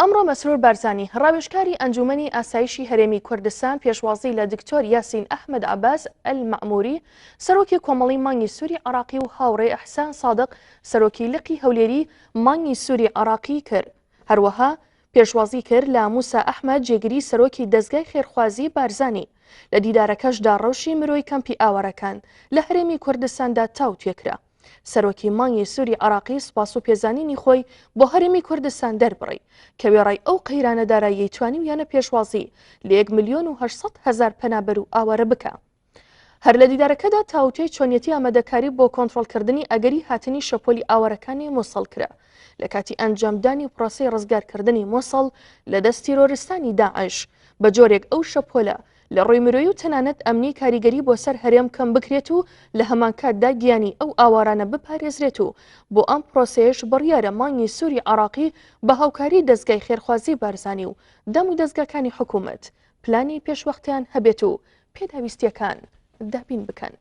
ئەمڕۆ مەسرور بارزانی، ڕاوێژکاری ئەنجوومەنی ئاسایشی هەرێمی کوردستان پێشوازی لە دکتۆر یاسین ئەحمەد عەباس ئەلمەعموری، سەرۆکی کۆمەڵەی مانگی سووری عێراقی و هاوڕێ ئیحسان سادق، سەرۆکی لقی هەولێری مانگی سووری عێراقی کرد. هەروەها پێشوازی کرد لە موسا ئەحمەد جێگری سەرۆکی دەزگای خێرخوازی بارزانی. لە دیدارەکەشدا ڕەوشی مرۆی کەمپی ئاوارەکان لە هەرێمی کوردستاندا تاوتوێ کرا. سەرۆکی مانگی سووری عێراقی سوپاس و پێزانینی خۆی بۆ هەرێمی کوردستان دەربڕی کە وێڕای ئەو قەیرانە داراییەی توانیویانە پێشوازی لە یەک ملیۆن و 800 هەزار پەنابەر و ئاوارە بکا. هەر لە دیدارەکەدا تاوتوێی چۆنیەتی ئامادەکاری بۆ کۆنترۆڵکردنی ئەگەری هاتنی شەپۆلی ئاوارەکانی موسڵ کرا لە کاتی ئەنجامدانی پرۆسەی ڕزگارکردنی موسڵ لە دەست تیرۆرستانی داعش بە جۆرێک ئەو شەپۆلە لە ڕووی مرۆیی و تەنانەت ئەمنی کاریگەری بۆ سەر هەرێم کەم بکرێت و لە هەمانکاتدا گیانی ئەو ئاوارانە بپارێزرێت و بۆ ئەم پرۆسەیەش بڕیارە مانگی سووری عێراقی بە هاوکاری دەزگای خێرخوازی بارزانی و دامودەزگاکانی حکوومەت پلانی پێشوەختەیان هەبێت و پێداویستییەکان دابین بکەن.